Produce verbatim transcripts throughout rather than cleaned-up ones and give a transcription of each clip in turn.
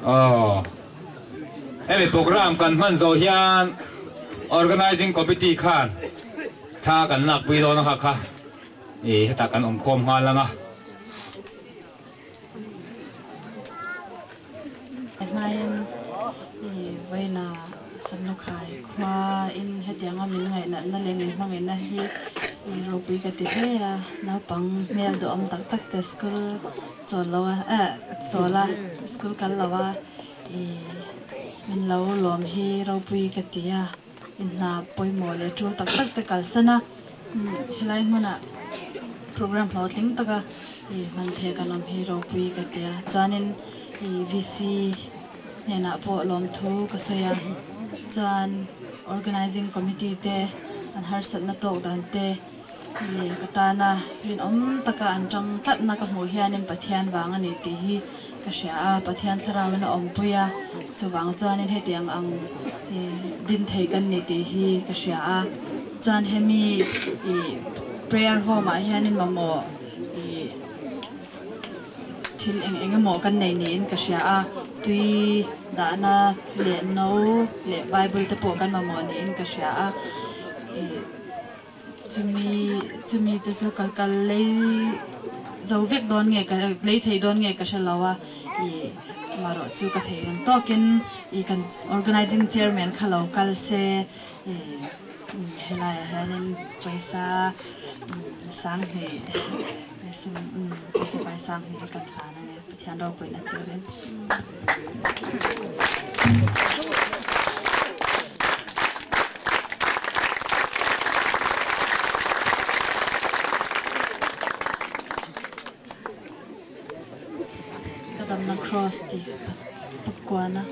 Aw. Hemi program kan hman zo hian organizing committee khan ṭha kan lakpui dawn a kha kha. I, heta kan awm khawm nghal ang a. Hmain, i, vawiina Samnukhai khuain hetianga min ngainatna leh min hmangaina hi, i, ropui ka ti hle a, naupang hmel duhawm tak tak te school chawl lo a, eh, chawl a, school kal lo a, i, min lo lawm hi ropui ka ti a. In hna poimaw leh tul tak tak te kalsan a. Mm, helai hmuna program hlawtling taka, i, hman thei kan awm hi ropui ka ti a. Chuanin, i, V C hnenah pawh lawmthu ka sawi a. Chuan organizing committee te an harsatna tawk dan te, i, ka tana rinawm taka an ṭang tlatna ka hmuh hianin Pathian vang a ni tih hi ka hria a, Pathian thlarauin a awmpui a, chuvang chuanin hetiang ang, i, din thei kan ni tih hi ka hria a. Chuan hemi, i, prayer home-ah hianin mamawh, i, thil eng eng emaw kan nei niin ka hria a, tui dahna leh no leh Bible te pawh kan mamawh niin ka hria a. I, Chumi, chumi te chu kal kal lei zo vek dawn nge ka, lei thei dawn nge ka hre lo a. I, amaherawhchu ka thei ang tawkin, i, kan organizing chairman kha lo kal se, i, i, helaiah hianin paisa, mm, sang hnih, paisa, mm, paisa pai sang hnih kan hlan a nih. Pathian ropuina turin. Ka damna cross ti pakuana.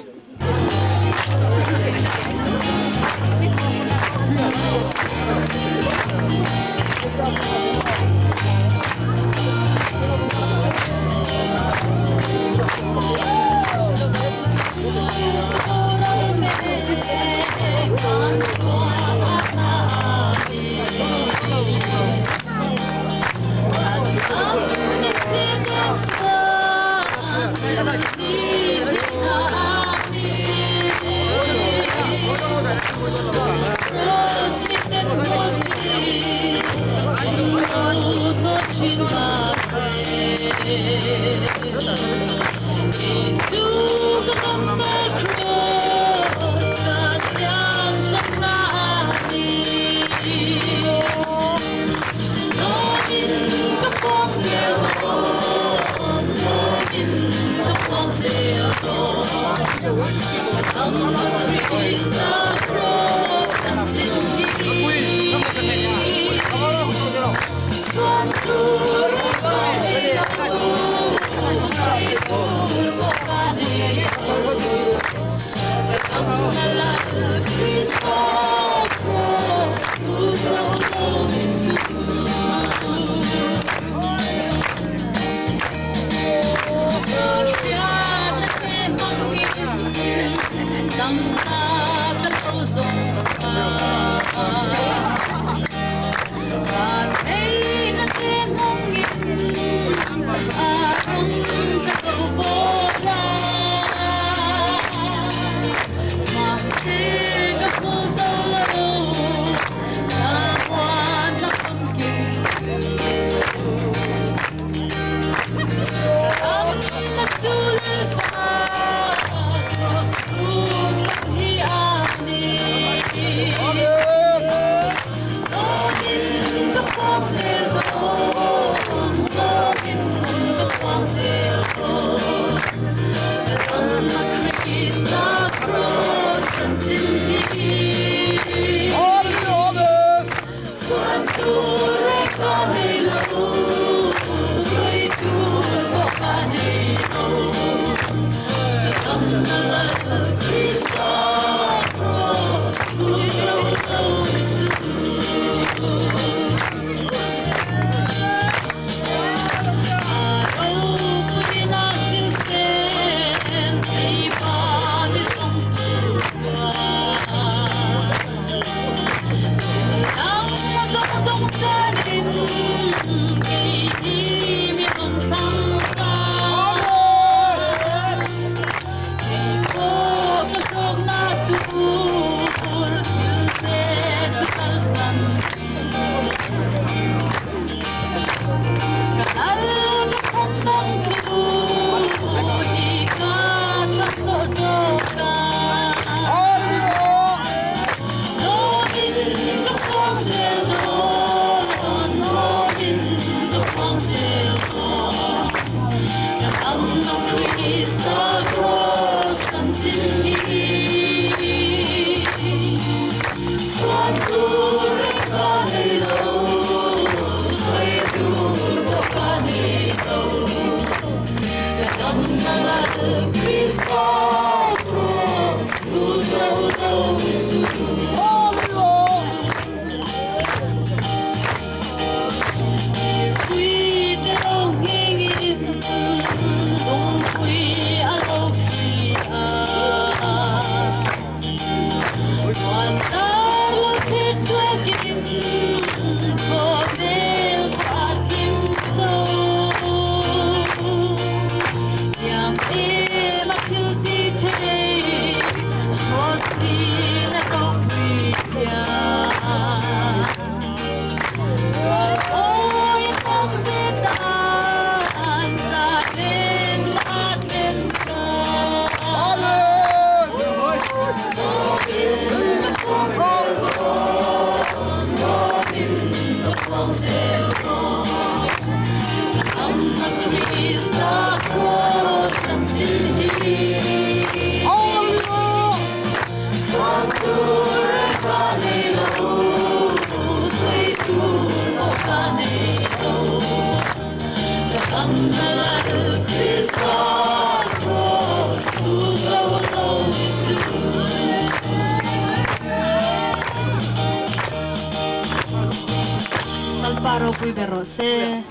Lalpa ropui ber raw se.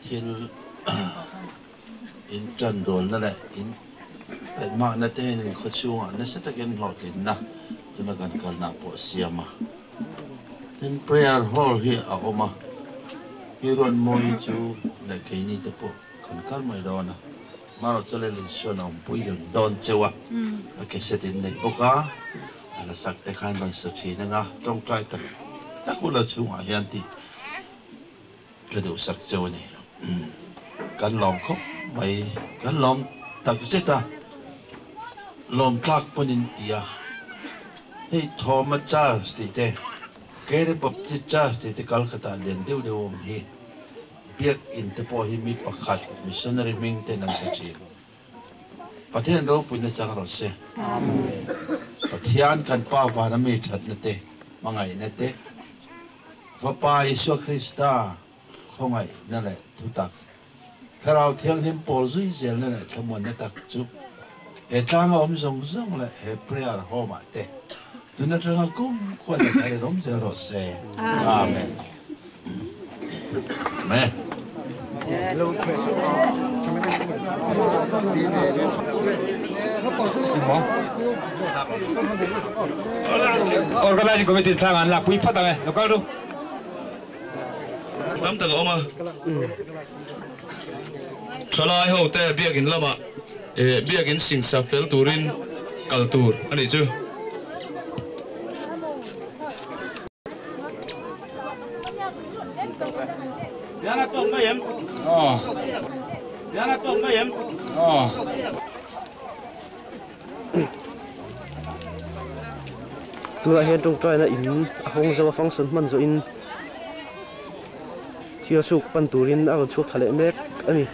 Thil in ṭanruolna le in taihmakna te hin khaw chunga nasa takin hlawtlinna tuna kan kalna pawh a siam a. Tin prayer hall hi a awm a. Hi ruon mawi chu le keini te pawh kan kal mai dawn a. Maro chu le Linsuan a awmpui dawn cheu a. A cassette in nei bawk a. A hla sak te khan rawn sa ṭhin anga ṭawngṭai tak tak ula chungah hian tih ka duhsak cheu a ni. Kan lawm khawp mai, kan lawm tak zet a, lawm tlak pawn in ti a. Hei Thawma Church tih te, Kere Baptist Church tih te Calcutta lian deuh deuh awm hi, biak in te pawh hi mi pakhat missionary hming te nan sa ṭhin. Pathian ropuina chang rawh se. Pathian kan Pa vana mi ṭhatna te, hmangaihna te, Fapa Isua Krista khawngaihna le thutak, Thlarau Thianghlim pawl zui zelna le thlamuanna tak chu he tlanga awm zawng zawng le he prayer home-ah te tun aṭanga kumkhuan a thar awm zel rawh se. Amen. Amen. Organizing committee thlangah an lakpui phawt ang e, local ru. Tam tak a awm a. Thalai ho te biakin lama, eh, biakin singsa fel turin kal tur a nih chu. Biana tawk mai em? Aw. Biana tawk mai em? Aw. Tunah hian ṭawngṭaina in a hawng zo a, function hman zawhin thil suk pan turin a rawn chhuak thla leh mek a ni.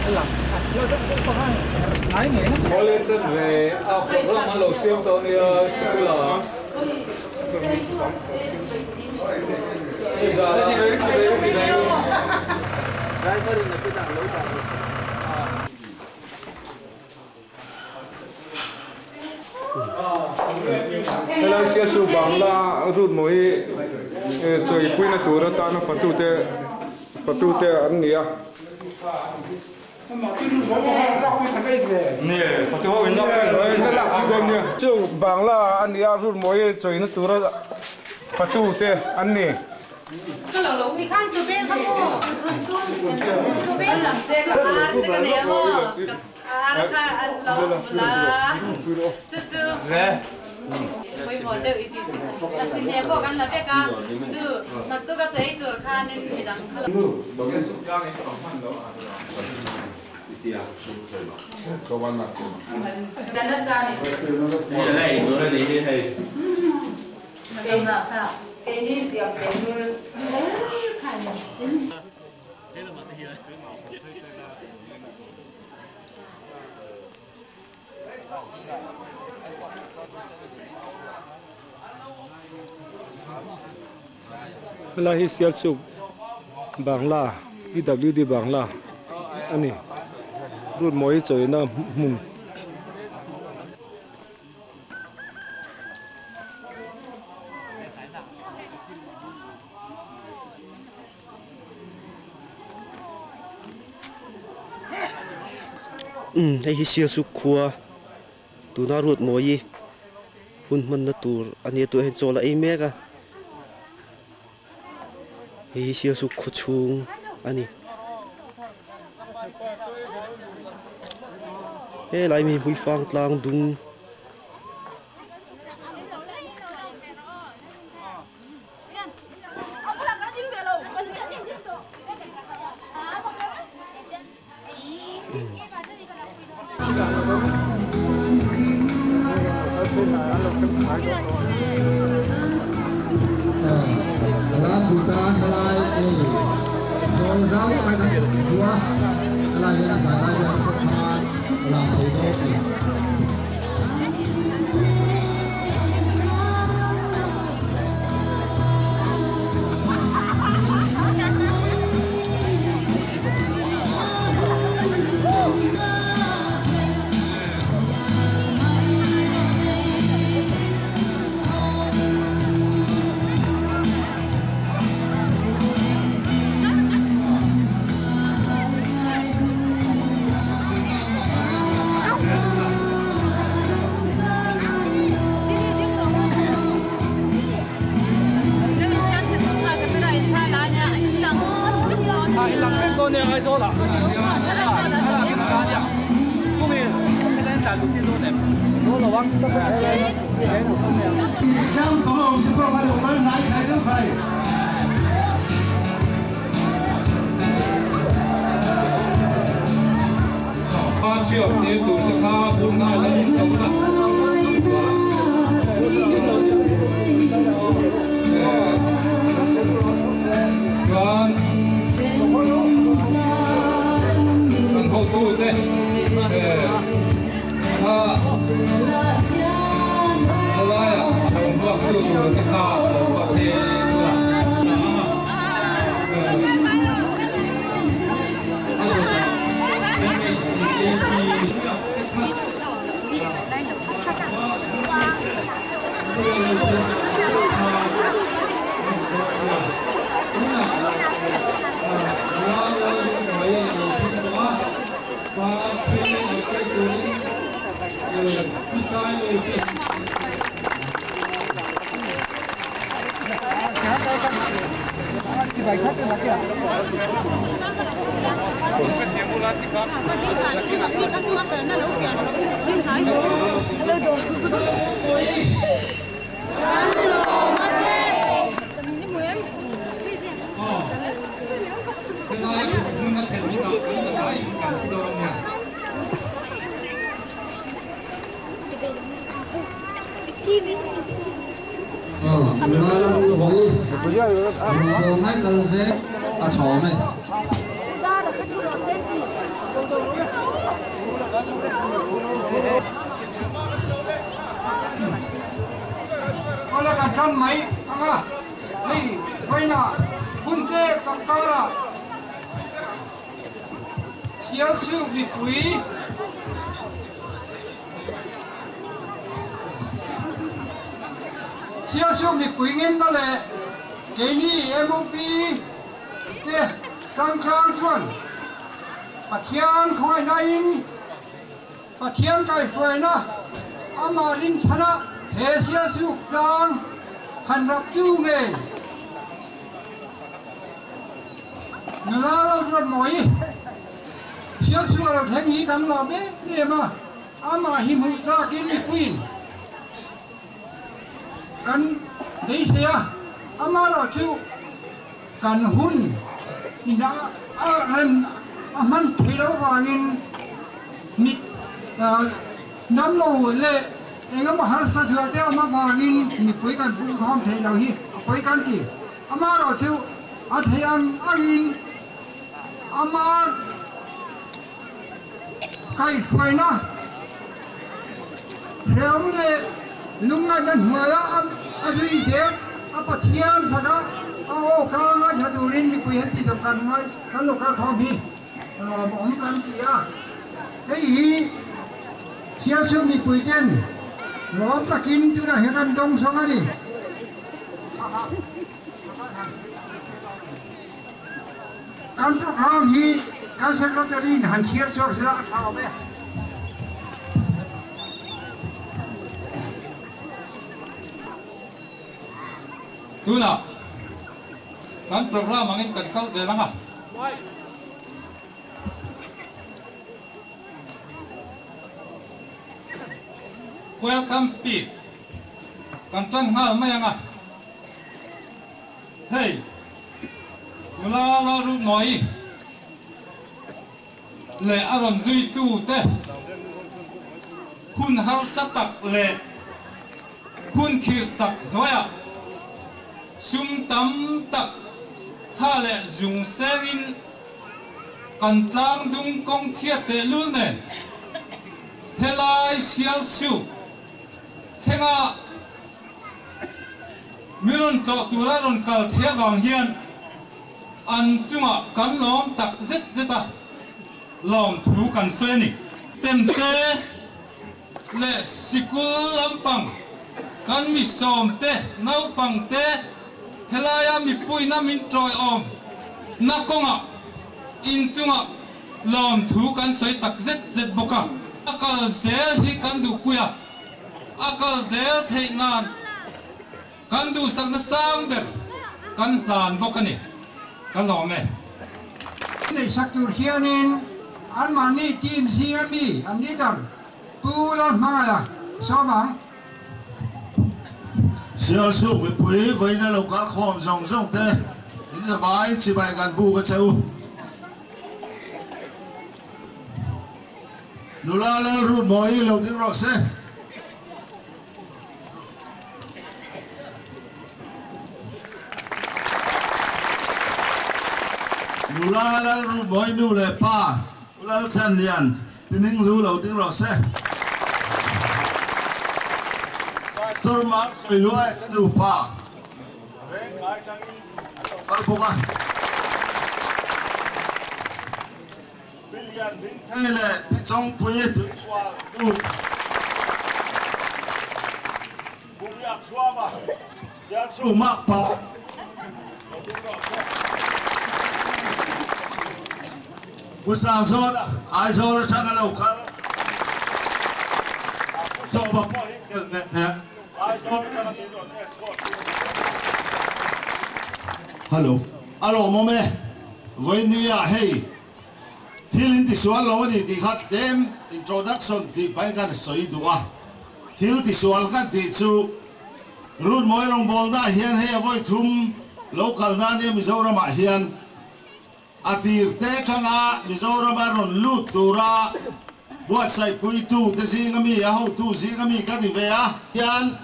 Aw. College an ve a, program an lo siam tawh a nia, school-a. Driver-in a ti dan lo ta. Helai sialsuk Bangla ruotmawi, eh, chawipuina tura tana fatute, fatute an ni a. Ni, fatu ho in lak. Ei, na lak hi kon ni. Chu Bangla an ni a, ruotmawi chawina tura fatute an ni. Ka lo lo ni khan chu ber ka mo. Chu ber lam che ka an te ka ne mo. Ar kha an lo la. Chu chu. Poimaw deu i ti. Ka sin ne pawh kan la vek a. Chu, naktuk a chei tur khan in midang kha la. Kan la sa ni. Ei, ei, ei, ei. Keini siam keini. Helai hi sialsuk Bangla, P W D Bangla a nih. Ruotmawi chawina hmun. Um, hei hi sialsuk khua, tuna ruotmawi hun hmanna tur a nia, tu hin chawl a ei mek a. Hei hi sialsuk khaw chhung a nih. Helai mi Hmuifang tlang dung. Kan hotute, eh, a, a laia, a hung baktu tur te kha, a hung baktu tur. Kan mai anga, hei, vawiina hun che tak kara Sialsuk mipui, Sialsuk mipui ngimna le keini M O P te changchang chuan Pathian thawihnaiin Pathian kaihruaina ama ringchhana he Sialsuk tlang han rap tu ngei. Nula Lalruatmawi, Sialsuk a lo thleng hi kan lawm em em a, ama hi hmuh chakin mipuiin kan beisei a, amaherawhchu kan hun ina a ran a hman thei lo vangin mi, ah, nam lo le engemaw harsa zual te awm avangin mipui kan pung khawm thei lo hi a pawi kan ti. Amaherawhchu a thei ang angin ama kaihruaina, hreawm le lungngaihna hnuaia a, a zui zel a, Pathian hlaka a awka ngaithla turin mipui han ti dawk kan ngai, kan lo kal khawm hi lawmawm kan ti a. Hei hi Sialsuk mipui ten lawm takin tunah hian kan dawngsawng a ni. Kan program hi kan secretary-in han chhiar chhuak sela a ṭha awm e. Tuna kan program angin kan kal zel ang a. Welcome speech kan ṭan nghal mai ang a. Hei, Nula Lalruatmawi le a rawn zuitute hun harsa tak le hun khirh tak hnuaia sum tam tak tha le zung sengin kan tlang dung kawng chhiat teh lul nen helai Sialsuk thlenga mi rawn tlawh tura rawn kal thei avang hian an chunga kan lawm tak zet zet a, lawmthu kan sawi a ni. Temte le sikul lampang kan mi sawmte, naupangte, helaia mipuina min tawi awm na kawnga in chunga lawmthu kan sawi tak zet zet bawk a. A kal zel hi kan duhpui a, a kal zel theih nan kan duhsakna sang ber kan hlan bawk a ni. Kan lawm e. Neihsak tur hianin anmahni team zinga mi an leader Pu Lalhmangaia sawm ang. Sialsuk mipui vawiina lo kal khawm zawng zawng te in zavaiin chibai kan buk a cheu. Nula Lalruatmawi lo ding rawh se. Nula Lalruatmawi nu le pa, Pu Lalthanlian, Pi Minglu lo ding rawh se. Sorma Sawiluai ka nupa. Kal bawk a. Pi Lian Hmingthei le Pi Chawngpuii tu. Sialsuk mak pa. Pu Sangzawla, Aizawl aṭanga lo kal. Chawba pawh hi kel mek mek. Hello. A lawmawm e. Vawinia hei thil in tisual lo a ni tih kha tlem introduction tih pahin kan sawi duh a. Thil tisual kan tih chu Ruatmawi rawngbawlna hian hei a vawi thum lo kalna nia Mizoramah hian a tirte aṭanga Mizorama rawn lut tura buatsaihpuitute zinga mi, a hotu zinga mi ka ni ve a. Hian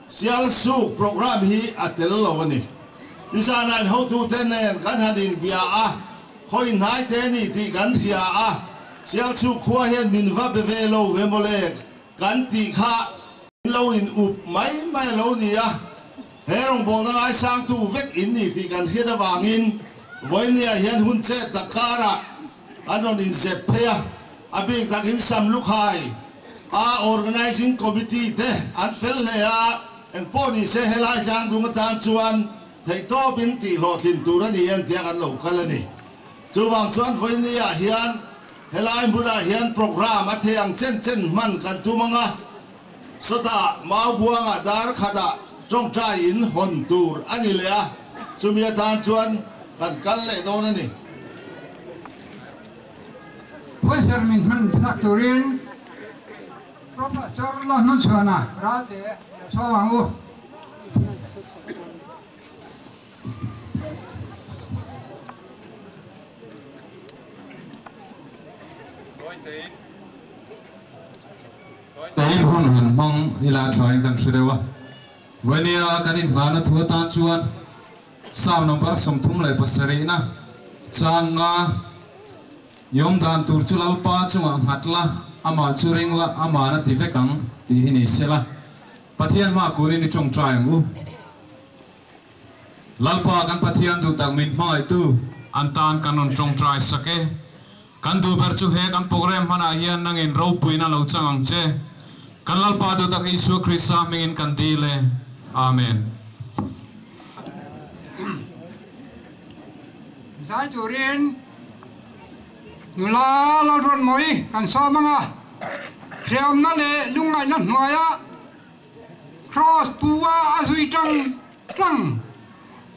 Sialsuk program hi a tel lo a ni. Nizana in hotute nen kan han inbia a, khawi hnaite ni tih kan hria a. Sialsuk khua hian min va be ve lo ve maw le kan tih kha in lo in up mai mai lo ni a. He rawngbawlna ngaisangtu vek in ni ti kan hriet avangin, vawinia hian hun chet tak kara an rawn inzep phei a, a bik takin sam lukhai a organizing committee te an fel hle a, engpawh ni se helai tlang dung atan chuan theihtawpin tihhlawhtlin tur a ni an tia kan lo kal a ni. Chuvang chuan vawinia hian helai hmunah hian program a thei ang chen chen hman kan tum ang a, sawta Maubuanga dar khata ṭawngṭai in hawn tur a ni leh a, chumi atan chuan kan kal leh dawn a ni. Poiser min hman sak turin Professor Lalhnunchhuana Ralte sawm ang u. Tein hun han hmang ila ṭhain kan hre deuh a. Vawinia kan innghahna thu atan chuan Sam number sawmthum leh pasarihna chang nga, i awm dan tur chu Lalpa chungah nghat la, amah chu ring la, aman a ti vek ang tih hi ni sela, Pathian hma kunin i ṭawngṭai ang u. Lalpa kan Pathian duh tak min hmangaihtu, an tan kan rawn ṭawngṭai sak e. Kan duh ber chu he kan program hmanah hian nangin ropuina lo chang ang che. Kan Lalpa duh tak Isua Krista hmingin kan dil e. Amen. Zai turin nula Lalrawnmawi kan sawm ang a. Hreawmna leh lungngaihna hnuaia Cross pua a zui tang tang.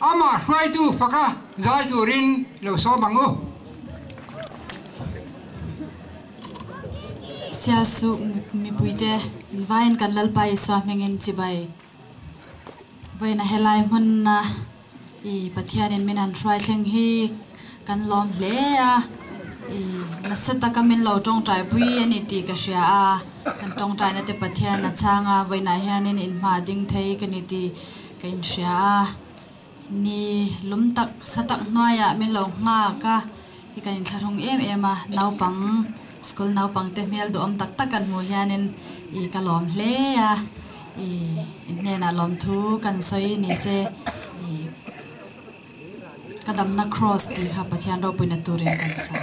Ama hruaitu faka zai turin lo sawm ang u. Sialsuk mi-, mipuite, in vaiin kan Lalpa Isua hmingin chibai. Vawiina helai hmuna i Pathianin min han hruai thleng hi kan lawm hle a, i nasa taka min lo ṭawngṭaipui a ni tih ka hria a, kan ṭawngṭaina te Pathian a chang a, vawiina hianin in hma ding thei ka ni tih ka inhria a. Ni lum tak, sa tak hnuaiah min lo nghak a, i kan inthlahrung em em a, naupang, school naupang te hmel duhawm tak tak kan hmuh hianin i ka lawm hle a, i in hnenah lawmthu kan sawi ni se, i ka damna cross tih kha Pathian ropuina turin kan sa.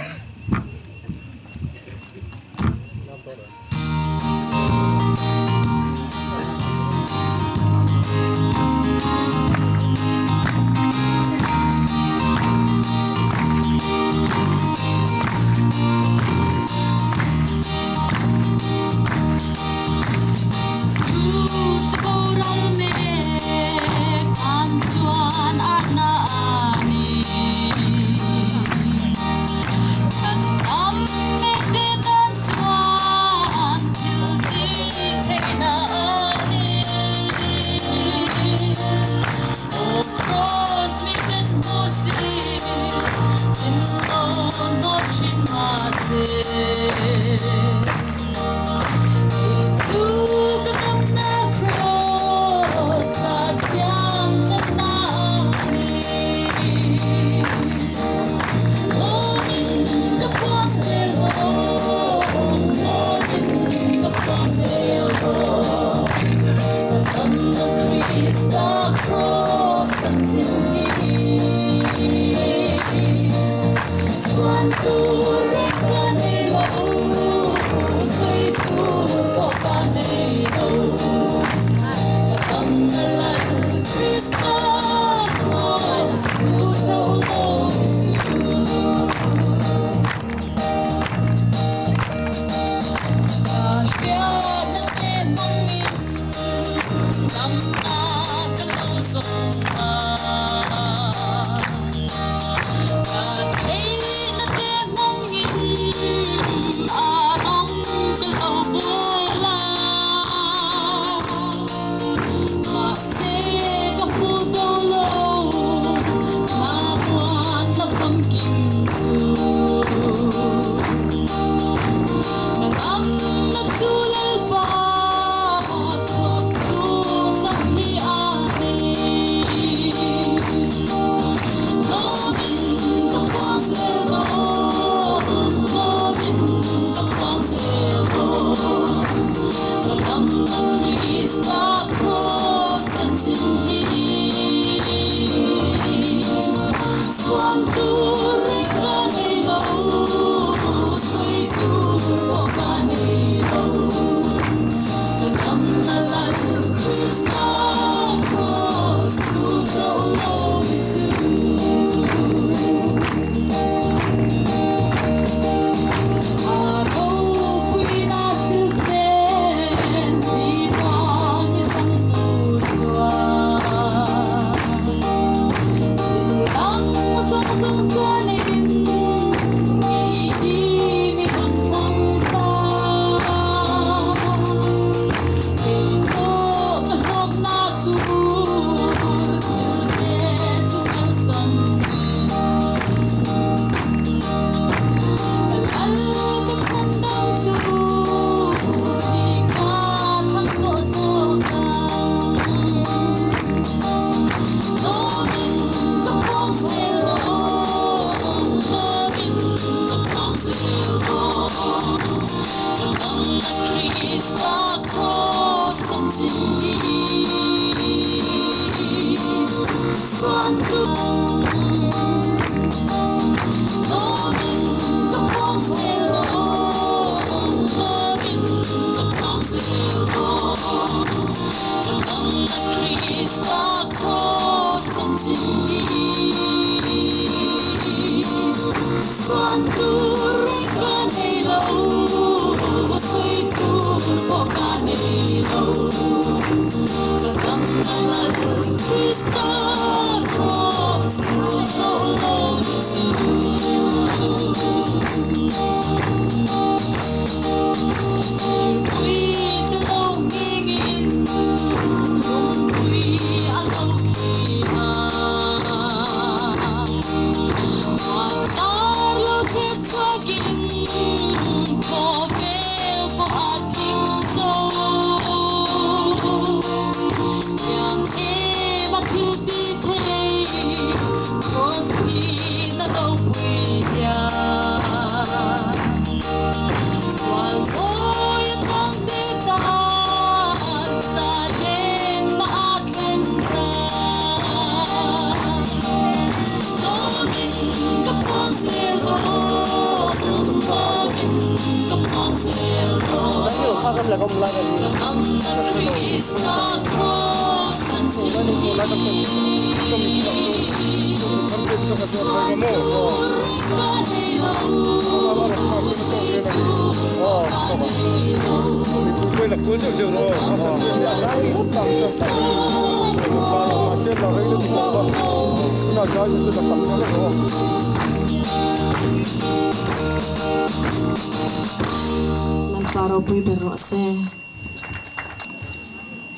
Lalpa ropui ber raw se.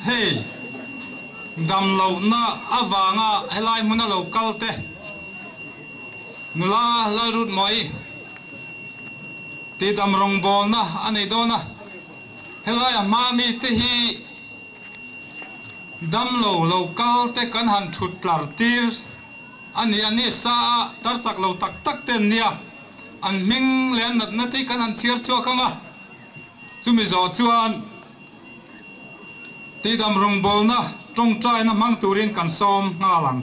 Hei, damlohna avanga helai hmuna lo kal te, nula Lalrutmawi, tidam rongbawlna a nei dawn a. Helai a hma mi te hi damlo lo kal te kan han thut tlar tir a ni, a ni sa a, tar sak lo tak tak te an nia. An hming le an natna te kan han chhiar chhuak ang a. Chumi zo chuan tidam rongbawlna ṭawngṭaina hmang turin kan sawm nghal ang.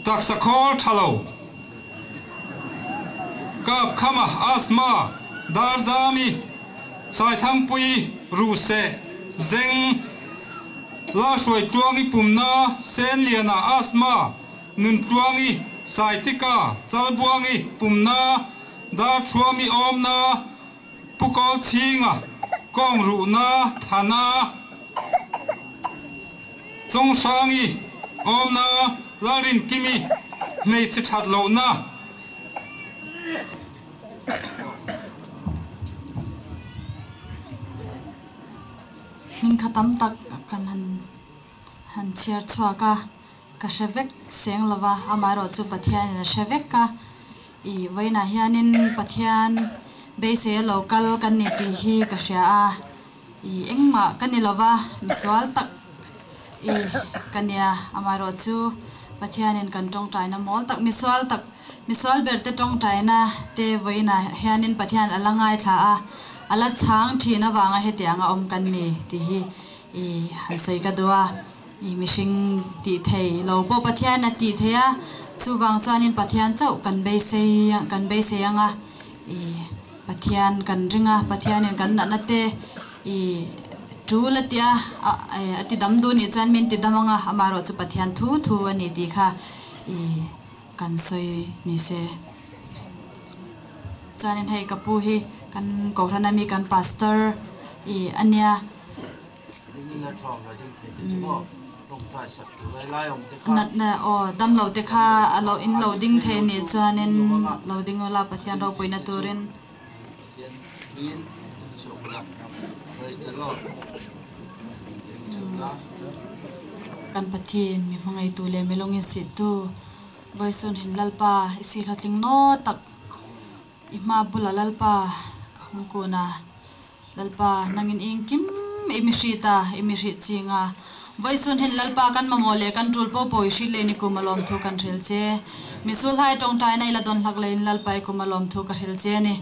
Taksa khawl ṭha lo, Kapkhama, asthma, Darzami, Saithangpui, Ruhseh, Zeng, Lalhruaitluangi, pumna, Senliana, asthma, Nuntluangi, Saithika, Chalbuangi, pumna, Darthuami, awmna, Pu Kawlchinga, Kawngruhna, Thana, Chawngsangi, awmna, Lalrinkimi, hmeichhe ṭhat lohna. Hming kha tam tak kan han, han chhiar chhuak a, ka hre vek seng lo va, amaherawhchu Pathianin a hre vek a. I, vawiinah hianin Pathian beisei a lo kal kan ni tih hi ka hria a. I, engmah ka ni lo va, misual tak, i, ka nia, amaherawhchu Pathianin kan ṭawngṭaina mawl tak, misual tak, misual berte ṭawngṭaina te vawiinah hianin Pathian a la ngaithla a, a la chhang ṭhin avanga hetianga awm kan ni tih hi, i, han sawi ka duh a. I, mihring tih thei lo pawh Pathian a tih thei a, chuvang chuanin Pathian chauh kan beisei, kan beisei ang a. I, Pathian kan ring a, Pathianin kan natna te, i, tul a ti a, a, e, a tidam duh ni chuan min tidam ang a, amaherawhchu Pathian thu thu a ni tih kha, i, kan sawi ni se. Chuanin hei ka pu hi kan kohrana mi kan pastor, i, a nia. Natna, aw, damlo te kha a lo, in lo ding thei ni chuanin lo ding ula, Pathian ropuina turin. Kan Pathian mi hmangaitu leh mi lunginsiettu, vawisun hin Lalpa i siehlawtling naw tak, i hma bula Lalpa ka hung kun a, Lalpa, nangin iengkim i mi hriet a, i mi hriet chieng a. Vawisun hin Lalpa kan mamawh leh kan tul po po i hriet leiin i kuoma lawmthu kan hril che. Misuolhai ṭawngṭaina i la dawn hlak leiin Lalpa i kuoma lawmthu ka hril che a ni.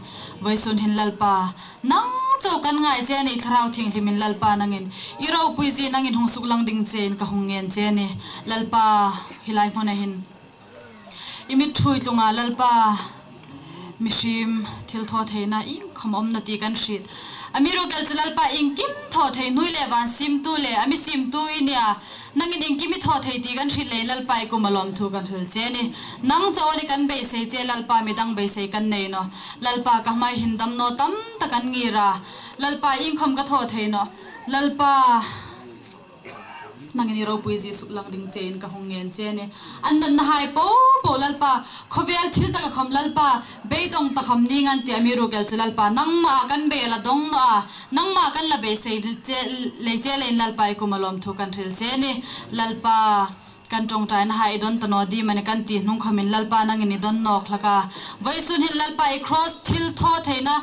Vawisun hin Lalpa, nang chauh kan ngai che a ni, Thlarau Thienghlimin Lalpa nangin i ropui zie nangin hung suklang ding chein ka hung ngen che a ni. Lalpa, hi lai hmuna hin i mi ṭhuoi tlunga Lalpa, mihriem thil thaw theina iengkhawm awm naw tih kan hriet. Amiruokchu Lalpa, iengkim thaw thei hnuoi leh van siemtu leh a mi siemtu i nia. Nangin iengkim i thaw thei tih kan hriet leiin Lalpa i kuoma lawmthu kan hril che a ni. Nang chauh a ni kan beisei che Lalpa, midang beisei kan nei naw. Lalpa, ka hmai hin damnaw tam tak an ngir a. Lalpa, iengkhawm ka thaw thei naw. Lalpa, Nangin i ropui zie suklang ding chein ka hung ngen che a nih. An natnahai po po Lalpa, khawvel thil taka khawm Lalpa, beidong ta khawm ning an ti a mi ruok el chu Lalpa, nangmaa kan bei la dong naw a, nangmaa kan la beisei che, lei che leiin Lalpa i kuoma lawmthu kan hril che a nih. Lalpa, kan ṭawngṭainahai i don ta naw ding am a ni kan ti hnung khawmin Lalpa nangin i don nawk hlak a. Vawisun hin Lalpa i cross thilthawtheina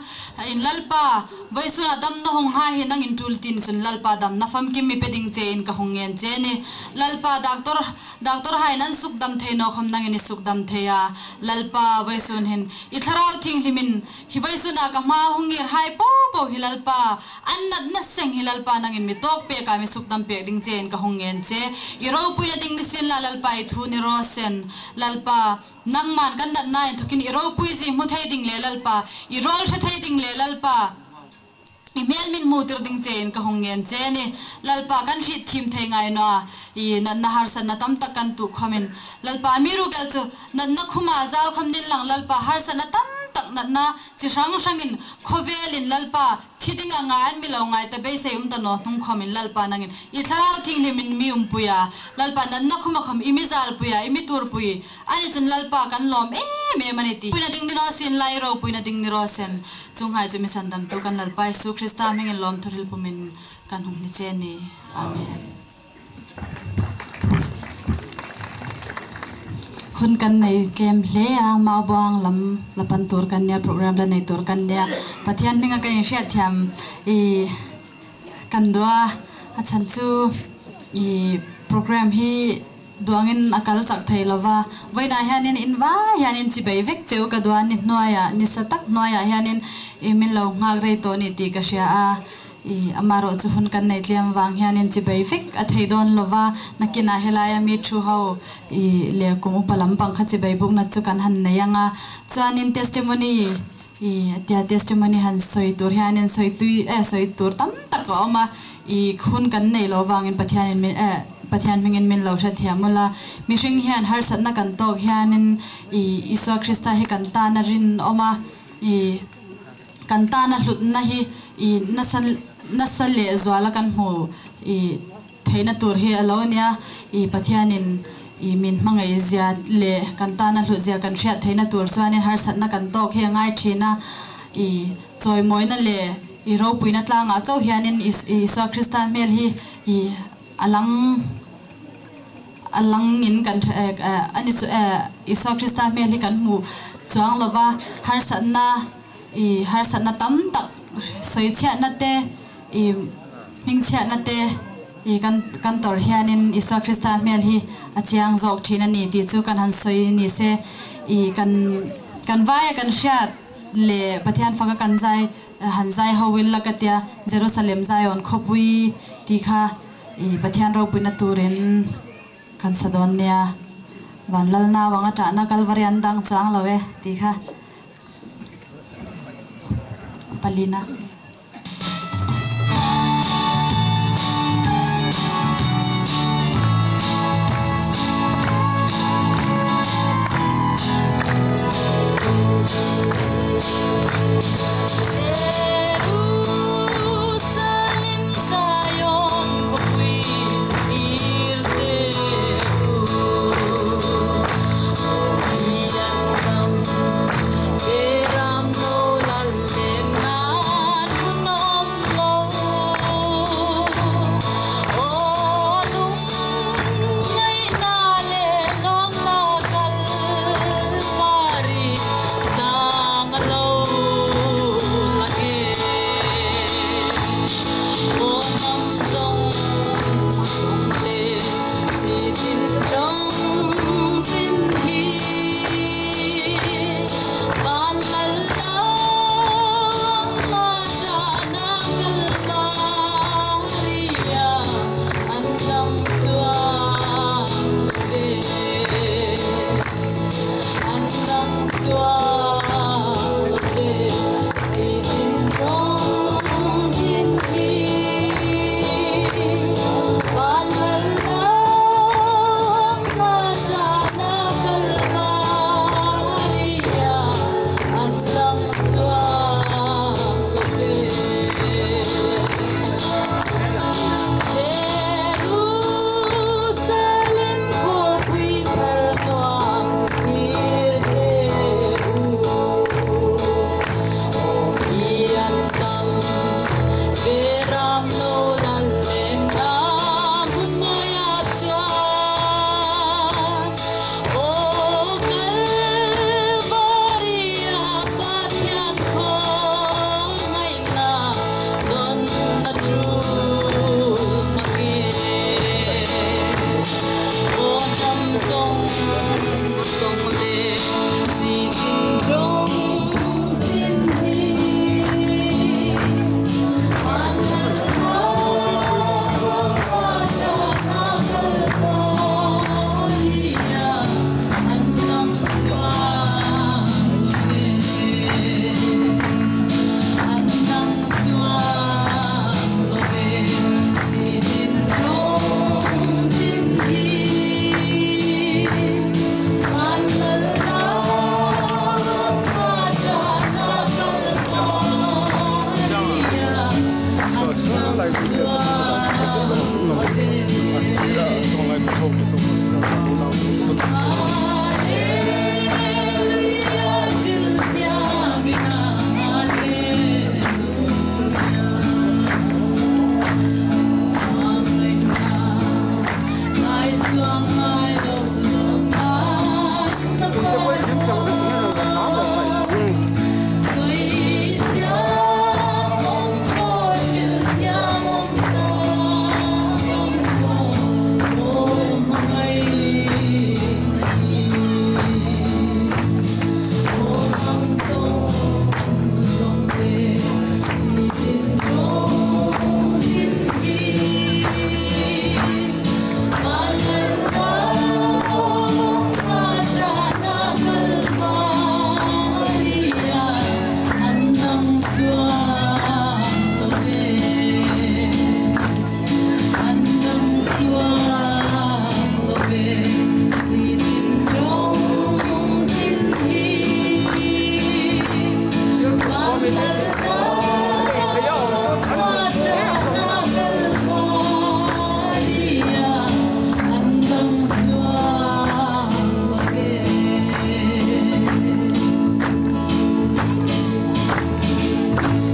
in Lalpa, vawisuna damna hunghai hi nangin tul tin sun Lalpa damna famkim mi pe ding chein ka hung ngen che a nih. Lalpa doctor, doctorhai an sukdam thei naw khawm nangin i sukdam thei a. Lalpa vawisun hin i Thlarau Thienghlimin hi vawisuna ka hmaa hung ngirhai po po hi Lalpa, an natna seng hi Lalpa nangin mi tawk pek a mi sukdam pek ding chein ka hung ngen che. I ropuina ding ni sien la Lalpa i thu ni raw se. Lalpa, nangman kan natna inthokin i ropui zie hmu thei ding le Lalpa, i rawl hre thei ding le Lalpa, i hmel min hmu tir ding chein ka hung ngen che a nih. Lalpa kan hriet thiem thei ngai naw a, i natna harsatna tam tak kan tuok khawmin. Lalpa mi ruok el chu natna khuma zal khawm ning lang Lalpa harsatna tam tak natna chi hrang hrangin khawvelin Lalpa thi ding anga an mi lo ngai ta beisei um ta naw hnung khawmin Lalpa nangin i Thlarau Thienghlimin mi umpui a. Lalpa natna khuma khawm i mi zalpui a, i mi tuorpui. A ni chun Lalpa kan lawm em em a ni ti. Puina ding ni raw sien la i ropuina ding ni raw se. Chuonghai chu mi sandamtu kan Lalpa Isu Krista hmingin lawmthu hril pumin kan hung ni che a nih. Amen. Hun kan nei tlem hle a, Maubuang lam la pan tur kan nia, program la nei tur kan nia. Pathian hminga kan inhriatthiam i kan duh a, a chhan chu i program hi duangin a kal chak thei lova. Vawiina hianin in va hianin chibai vek cheu ka duh a, ni hnuoia, nisa tak hnuoia hianin i min lo nghak rei tawh ni ti ka hria a. I, amarawh chu hun kan nei tlem vang hianin chibai vek a thei dawn lova, nakinah helaia mi thu ho, i, le kum upa lampang kha chibai bukna chu kan han nei anga. Chuanin testimony, i, tia testimony han sawi tur hianin sawi tui, eh, sawi tur tam tak a awm a, i, hun kan nei lo vangin Pathianin min, eh, Pathian hmingin min lo hriatthiam ula. Mihring hian harsatna kan tawk hianin, i, Isua Krista hi kan tana rinawm a, i, kan tana hlutna hi, i, nasa, nasa leh zuala kan hmu, i, theihna tur hi a lo nia, i, Pathianin, i, min hmangaizia leh kan tana hlutzia kan hriat theihna tur chuanin harsatna kan tawk hi a ngai ṭhin a, i, chawimawina leh, i, ropuina tlangah chauh hianin Is-, Isua Krista hmel hi, i, a lang, a langin kan, eh, eh, a ni chu, eh, Isua Krista hmel hi kan hmu chuang lova, harsatna, i, harsatna tam tak, sawichhiatna te, i, hmingchhiatna te, i, kan, kan tawrh hianin Isua Krista hmel hi a chiang zawk ṭhin a ni ti chu kan han sawi ni se, i, kan, kan vaia kan hriat leh Pathian faka kan zai, han zai ho ila ka tia, Jerusalem Zion khawpui ti kha, i, Pathian ropuina turin kan sa dawn nia. Vanlalna vanga ṭahna Kalvari an dang chuang lo e ti kha. Palina.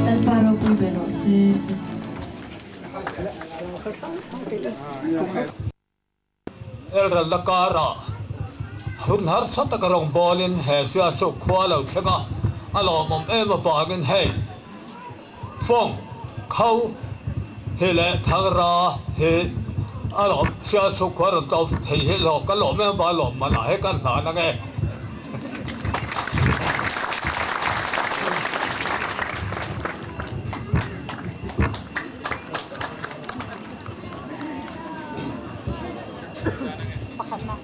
Lalpa ropui belo se. Elralna kara hun harsa taka rawngbawlin he Siasuk khua lo thlenga a lawmawm em avangin hei Fawng, Kho hi le Thangra hi a lawm, Siasuk khua rawn to thei hi lo ka lawm em avang lawmman a hei kan hlan ang e. Pakhatna.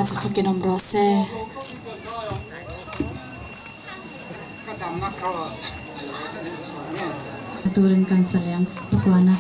Chu fakin um raw se. Turin kan sa leng, pakuana.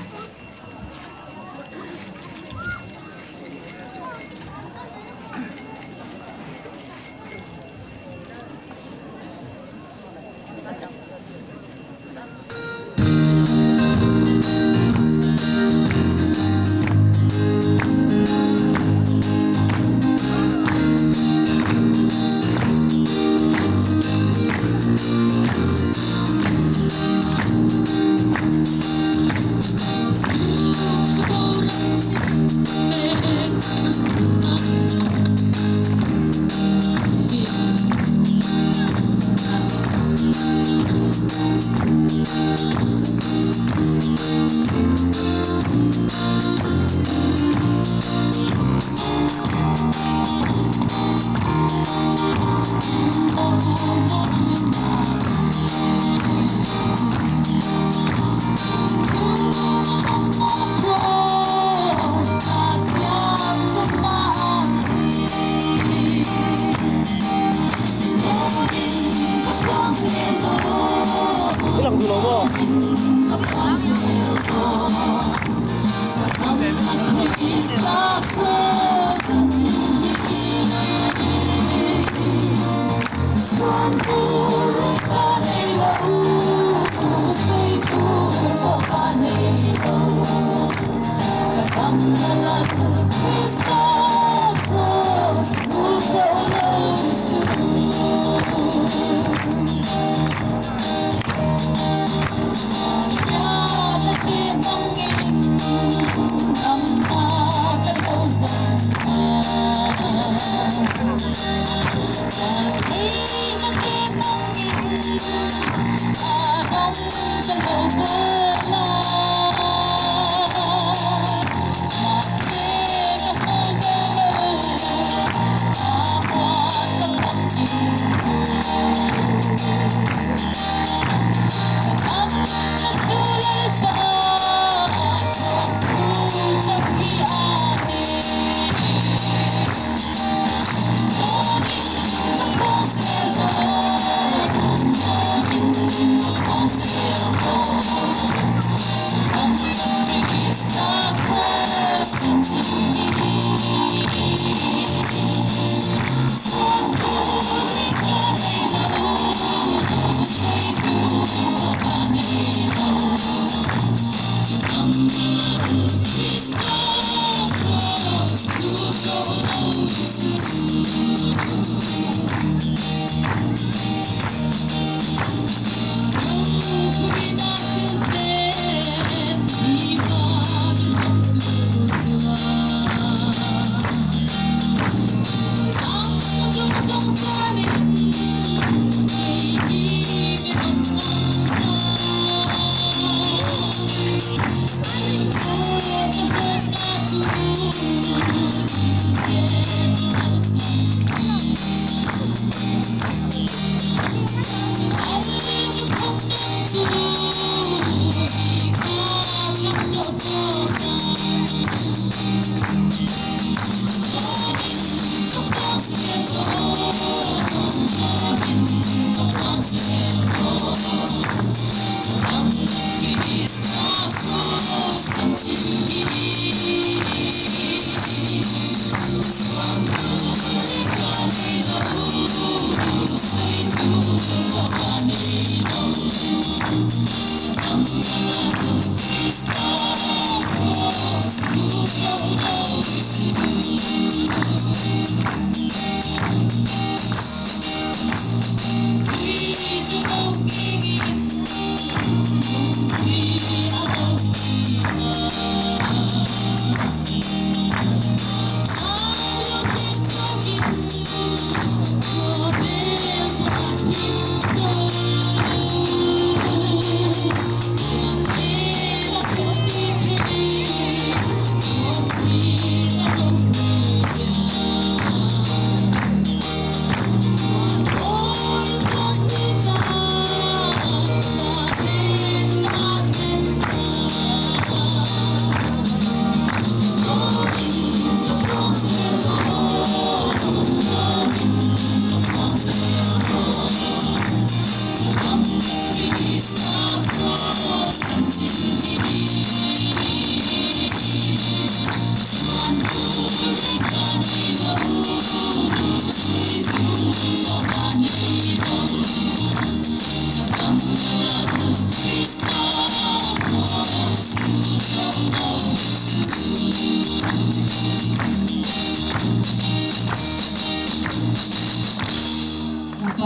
Lalpa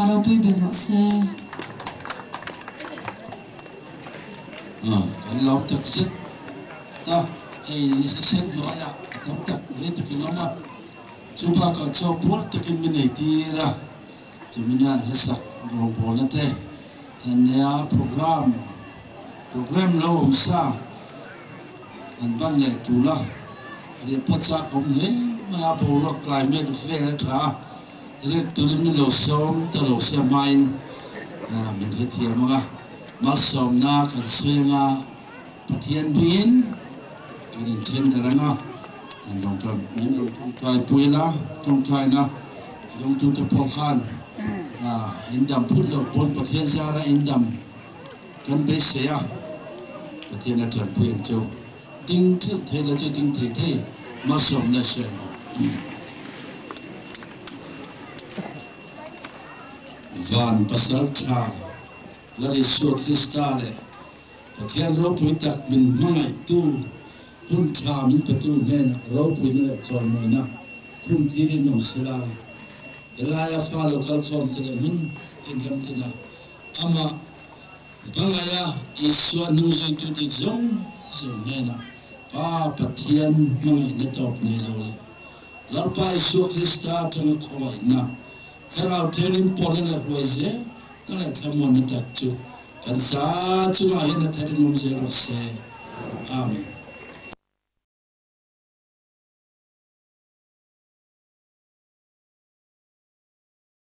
ropui bêk raw se. Ah, kan lawm tak zet ta, ei ni se sen lo ya, tam tak le tak in lawm a. Chu ba ka chawk puar takin min ei tir a. Chu min a hla sak rawngbawlna te. An nia program, program lo awm sa. An ban le tu la. Ri pa cha kom le ma bo lo climate fe tha. Ri tu ri min lo sawm ta lo se main. Ah, min hrethiam ang a. Malsawmna kan seng a. Pathian bingin kan inthen darang a, an dong ṭan, an dong ṭan ṭai pui la, ṭawngṭaina, dong tu te pawl khan, ah, indam phut lo pawn Pathian zara indam kan beisei a, Pathian a ṭanpui ang chu. Ding thei thei la chu ding thei thei, malsawmna seng. Van Pasal ṭha, Lal Isu Krista le Pathian ropui tak min hmangaitu, hun ṭha min petu hnena ropuina le chawimawina khum tirin awm sela. Elai a fa lo kal khawm te le hun tin lam tina. Ama hmangaia Isua hnungzuitu te zong zong hnena Pa Pathian hmangaina tawp nei lo le Lalpa Isu Krista ṭhang khawina, Thlarau Thienghlim pawlna le ruoi ze, na le thlamuonna tak chu kan sa chunga hin a tharin um zel raw se. Amen.